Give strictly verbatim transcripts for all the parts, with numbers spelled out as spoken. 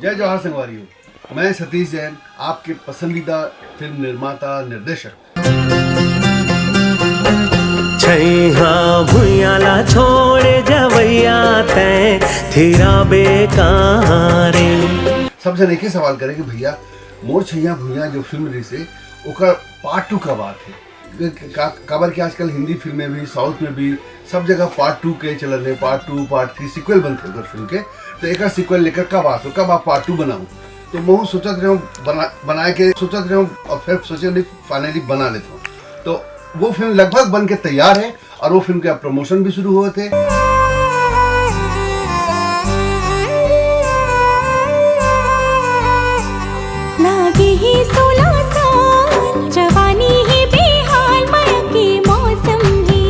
जय जोहार संगवारी हो, मैं सतीश जैन, आपके पसंदीदा फिल्म निर्माता निर्देशक। छैहा भुइयां ला छोड़े जवैया तैं थिराबे कहाँ रे। सब जन एक ही सवाल करे कि भैया, मोर छैया भुइयां जो फिल्म रहिसे, ओकर पार्ट टू कब आथे? का, काबर कि आजकल हिंदी फिल्म में भी, साउथ में भी, सब जगह पार्ट टू के चलन है। Part two, part three sequel बनते हैं उधर फिल्म के। तो एक सीक्वल लेकर कब आते हो, कब आप पार्ट टू बनाओ? तो मैं सोचत रहे हूँ बना, बनाए के सोचत रहे हूँ और फिर सोचे नहीं, फाइनली बना लेता हूँ। तो वो फिल्म लगभग बन के तैयार है और वो फिल्म का प्रमोशन भी शुरू हुए थे। लागे ही सोलह साल, जवानी ही बेहाल, माया के मौसम ही।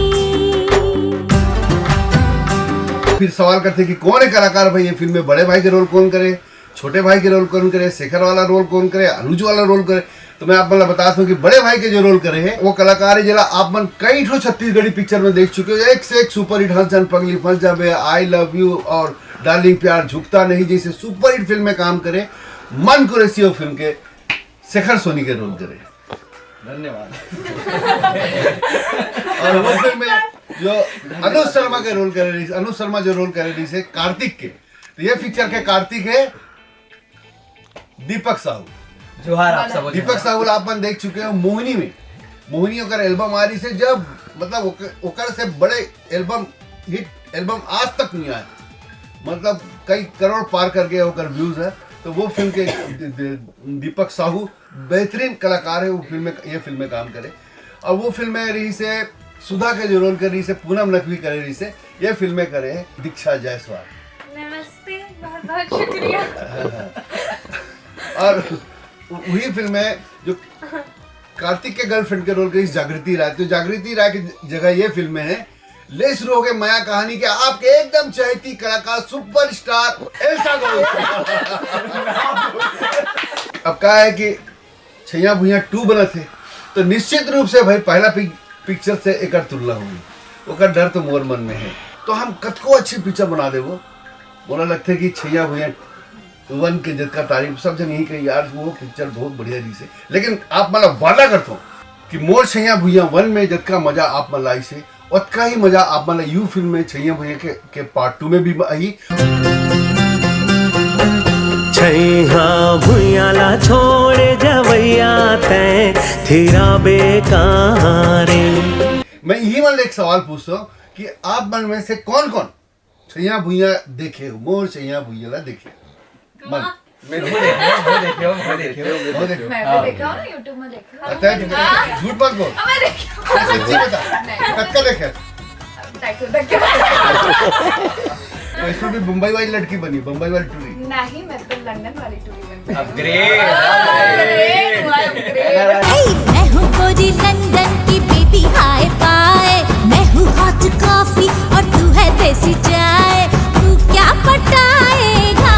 फिर सवाल करते कि कौन है कलाकार भाई ये फिल्म में, बड़े भाई के रोल कौन करे, छोटे भाई के रोल कौन करे, शेखर वाला रोल कौन करे, अनुज वाला रोल करे। तो मैं आप मन ला बताता हूँ कि बड़े भाई के जो रोल करे हैं वो कलाकार है जेला आप मन कई ठो छत्तीसगढ़ी पिक्चर में देख चुके हो, एक से एक सुपरहिट, हंस जान पगली फंस जाबे, आई लव यू और डार्लिंग प्यार झुकता नहीं जैसे सुपरहिट फिल्म में काम करे। मन कुरैशी वो फिल्म के शेखर सोनी के रोल करे। धन्यवाद। और वो फिल्म में जो अनुज शर्मा के रोल करे रही, अनुज शर्मा जो रोल करे रही से कार्तिक के, तो ये पिक्चर के कार्तिक है दीपक साहू। जोहार आप सब। दीपक साहू ला आप मन देख चुके हो मोहिनी में। मोहिनी ओकर एल्बम आ रही से जब, मतलब ओकर, ओकर से बड़े एल्बम, हिट एल्बम आज तक नहीं आया, मतलब कई करोड़ पार कर गया ओकर व्यूज है। तो वो फिल्म के द-, द-, दीपक साहू बेहतरीन कलाकार है, वो फिल्म में, ये फिल्म में काम करे। और वो फिल्म में रही से सुधा के जो रोल कर रही से, पूनम नकवी करे रही से, ये फिल्म में करे हैं दीक्षा जायसवाल। नमस्ते, बहुत बहुत शुक्रिया। और वही फिल्म है जो कार्तिक के गर्लफ्रेंड के रोल करी जागृति राय। तो जागृति राय की जगह ये फिल्म में है, ले शुरू हो गए मया कहानी के आपके एकदम चहेती कलाकार सुपरस्टार एल्सा गोविंद। अब का है कि छैया भुइयां टू बनत हे, तो निश्चित रूप से भाई पहला पिक-, पिक्चर से एकर तुलना होही, ओकर डर तो मोर मन में है। तो हम कतको अच्छी पिक्चर बना देबो, मोला लगथे कि छैया भुइयां वन के जतका तारीफ सब जन यही कही, "यार वो पिक्चर बहुत बढ़िया रहिसे।" लेकिन आप मन ला वादा करथों कि मोर छैया भुइयां वन में जतका मजा आप मन ला आइसे, ओतका ही मजा आप मन ला यू फिल्म में छैया भुइयां के, के पार्ट टू में भी आही। छैहा भुइयां ला छोड़े जवैया तैं थिराबे कहाँ रे। मैं यही मन ले एक सवाल पूछता हूँ कि आप मन में से कौन कौन छैया भुइयां देखे हो, मोर छैया भुइयां ला देखे हो? मन। मैं भी देखे हो, वो देखे हो, वो देखे हो। वो देखे हो। मैं भी हाँ। देखा हूँ ना, YouTube में देखा हूँ। पता है तुमको? हाँ। झूठ मत बोल। हाँ, मैं देखी हूँ। सच्ची बता। नहीं। कब का देखे? टाइटल देख के। तो इसमें भी बम्बई वाली लड़की बनी, बम्बई वाली टूरी। नहीं, मैं तो लंदन वाली टूरी बनी। अपग्रेड। अरे, वाह, अपग्रेड। ए, मैं हूँ गोरी लंदन की बेबी हाई फाई, मैं हूँ हॉट कॉफी और तू है देसी चाय, तू क्या पटाएगा,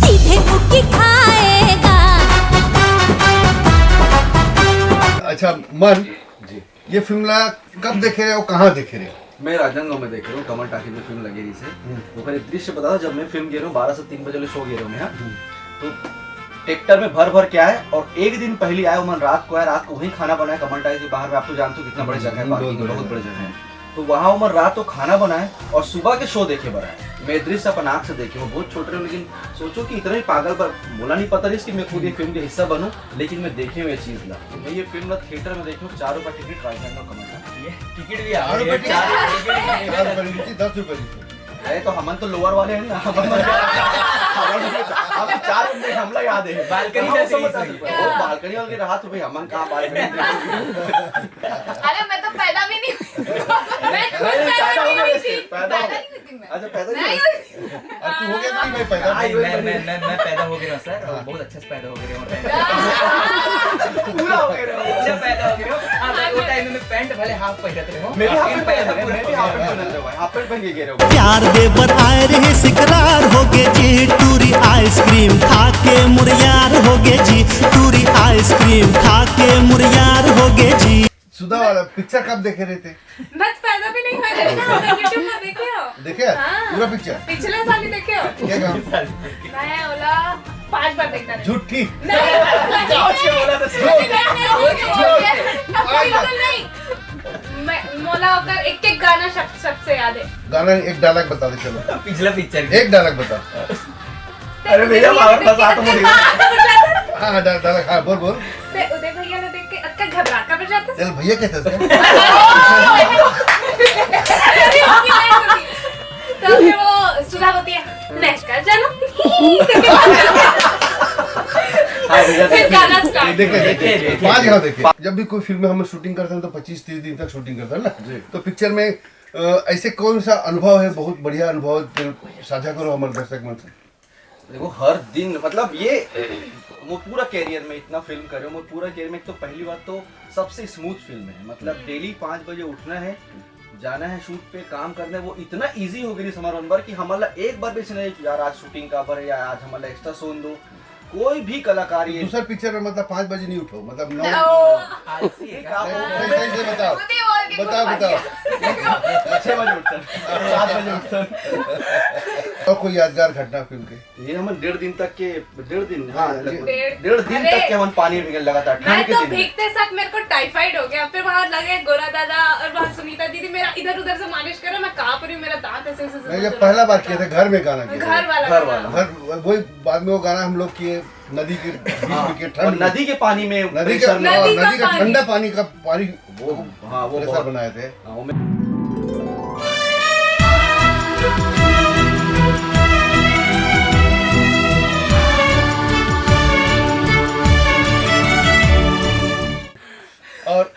सीधे मुक्की खाएगा। अच्छा मन, जी। ये फिल्म ला कब देखे रहे हो, कहाँ देखे रहे हो? मैं राजनांदगांव में देखे रहे हूँ, कमल टाकीज में फिल्म लगे रही से। हम्म। ओकर एक दृश्य बता था, जब मैं फिल्म गे रहे हूँ, बारह से तीन बजे ले शो गे रहे हूँ मैं, हाँ। हम्म। तो ट्रैक्टर में भर भर के आए और एक दिन पहले आए, ओमन रात को आए, रात को वहीं खाना बनाए कमल टाकीज के बाहर में। आप तो जानते हो कितना बड़े हम्म, जगह है, हम्म, पार्किंग बहुत में, बहुत बड़े बड़े जगह है। तो वहाँ ओमन रात को खाना बनाए और सुबह के शो देखे बर आए। मैं दृश्य अपन आँख से देखे हूँ, बहुत छोटे रहे, लेकिन सोचो कि इतना ही पागल पर मोला नहीं पता रही कि मैं खुद ये फिल्म का हिस्सा बनूँ, लेकिन मैं देखे हूँ ये चीज़ ला। मैं ये फिल्म ला थिएटर में देखे हूँ, चार रुपये टिकट, राजनांदगांव कमल का। ये टिकट भी आ चार रुपये टिकट। चार रुपये टिकट। चार रुपये टिकट, दस रुपये टिकट। अरे तो हमन तो लोअर वाले हैं ना, हमन, हमन, हम चार बंदे, हमला याद है। बालकनी हम जैसे समझ ही सकते हैं। वो बालकनी वाले रहा तो भाई हमन कहाँ बालकनी। अरे मैं तो पैदा भी नहीं हुई। मैं खुद नहीं, पैदा पैदा भी नहीं हुई थी। पैदा हो गए। पैदा नहीं हुई थी मैं। अच्छा, पैदा नहीं नहीं हुई। हुई। अब तू हो गया कि नहीं भाई पैदा? हाँ, नहीं, मैं, मैं, मैं, मैं पैदा हो गया सर, और हाँ। बहुत अच्छा से पैदा हो गया हूँ। पूरा हो गया। अच्छा पैदा हो गया हूँ। हाँ, भाई, वो टाइम में पैंट भले हाफ पहनते रहे हो। मैं भी हाफ पैंट पहन रहे, मैं भी हाफ पैंट पहन रहे भाई, हाफ पैंट पहन के गिरे हो। प्यार दे बर आए रहे, सिकरार हो गए जी, टूरी आइसक्रीम खा के मुरियार हो गए जी, टूरी आइसक्रीम खा के मुरियार हो गए जी। सुधा वाला पिक्चर कब देखे रहे थे? मैं तो पैदा भी नहीं मैंने देखा, YouTube में देखे हो? देखे? पूरा पिक्चर। पिछले साल ही देखे हो? क्या काम? मैं ओला पांच बार देखा रहे। झूठी। नहीं, सच में। बोला था, नहीं, नहीं, नहीं, नहीं, नहीं, बिल्कुल नहीं। मैं मोला ओकर एक एक गाना शब्द शब्द से याद है। गाना एक डायलॉग बता दे, चलो। पिछला पिक्चर। एक डायलॉग बता। अरे भैया, मार फंसा तो मुझे। हाँ हाँ, डायलॉग, हाँ, बोल बोल। ते उदय भैया ने देख के अक्का घबरा कर जाता। चल, भैया कहते हैं उसका। तो फिर वो सुधा होती है, नमस्कार जानो। हाँ भैया, फिर गाना स्टार्ट। देखे देखे, देखे, देखे। पाँच घाव देखे। जब भी कोई फिल्म में हम शूटिंग करते हैं तो पच्चीस तीस दिन तक शूटिंग करते हैं ना। तो पिक्चर में अ, ऐसे कौन सा अनुभव है, बहुत बढ़िया अनुभव, जो साझा करो हमारे दर्शक मन से। देखो, हर दिन, मतलब, ये वो पूरा कैरियर में इतना फिल्म करे हो, वो पूरा कैरियर में एक तो पहली बात तो सबसे स्मूथ फिल्म है। मतलब, डेली पाँच बजे उठना है, जाना है शूट पे, काम करना है। वो इतना ईजी हो गई समर वन बार कि हमारा एक बार भी ऐसे नहीं कि यार आज शूटिंग का बर है या आज हमारा एक्स्ट्रा सोन दो। कोई भी कलाकार ये दूसरा पिक्चर में मतलब पाँच बजे नहीं उठो, मतलब नौ। आलसी है क्या? सही सही से बताओ। बताओ बताओ। छह बजे उठता है, सात बजे उठता है। और कोई यादगार घटना फिल्म के? ये हम डेढ़ दिन तक के, डेढ़ दिन, हाँ, हाँ, लगभग। डेढ़- डेढ़ दिन अरे! तक के हम पानी में लगा था, ठंड मैं के तो दिन में। भीगते साथ मेरे को टाइफाइड हो गया, फिर वहां लगे गोरा दादा और वहां सुनीता दीदी मेरा इधर उधर से मालिश करे, मैं कांप रही हूँ, मेरा दांत ऐसे ऐसे मैं जब पहला बार किया था घर में गाना किया था। घर वाला घर वाला। घर, वही बाद में वो गाना हम लोग किए नदी के बीच में के और ठंड में। नदी के पानी में नदी का pressure में। नदी का नदी का पानी। ठंडा पानी का पानी वो, हाँ, वो प्रेशर बहुत, बनाए थे। हाँ, वो मैं और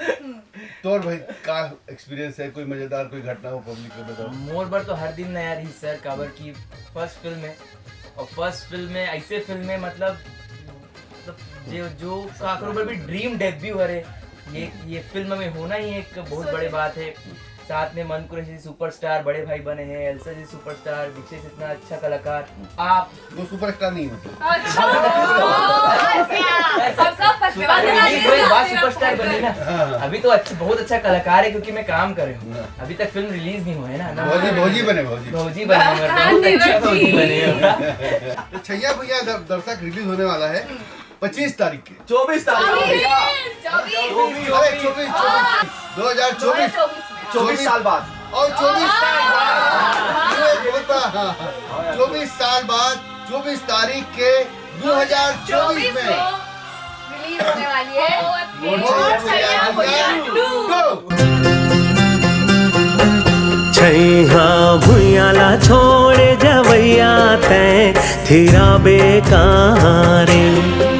तोर भाई का एक्सपीरियंस है, कोई मजेदार कोई घटना हो पब्लिक को बताओ। मोर बर तो हर दिन नया रही सर, काबर की फर्स्ट फिल्म है, और फर्स्ट फिल्म में ऐसे फिल्म है, मतलब, मतलब जो जो काकरो बर भी ड्रीम डेब्यू हरे, ये ये फिल्म में होना ही एक बहुत बड़ी बात है। साथ में मन कुरैशी जी सुपरस्टार बड़े भाई बने हैं, एल्सा जी सुपरस्टार, दीक्षित इतना अच्छा कलाकार, आप वो सुपरस्टार नहीं होते। अच्छा। सब सब फंस गए। सुपरस्टार बनी ना। हाँ। अभी तो अच्छा, बहुत अच्छा कलाकार है क्योंकि मैं काम करे हूँ। हाँ। अभी तक फिल्म रिलीज नहीं हुआ है ना। भौजी भौजी बने भौजी। भौजी बने हो, हाँ, बहुत अच्छा देवर भौजी जी। बने हो। तो छैया भुइयां दर, दर्शक रिलीज होने वाला है पच्चीस तारीख के। चौबीस तारीख। चौबीस। अरे चौबीस चौबीस दो हजार चौबीस। चौबीस में। चौबीस साल बाद। और चौबीस साल बाद ये होता, हाँ, हाँ। चौबीस साल बाद चौबीस तारीख के दो हजार चौबीस में रिलीज होने वाली है। मोर छैया भुइयां टू। छैहा भुइयां ला छोड़ जवैया तैं थिराबे कहाँ रे।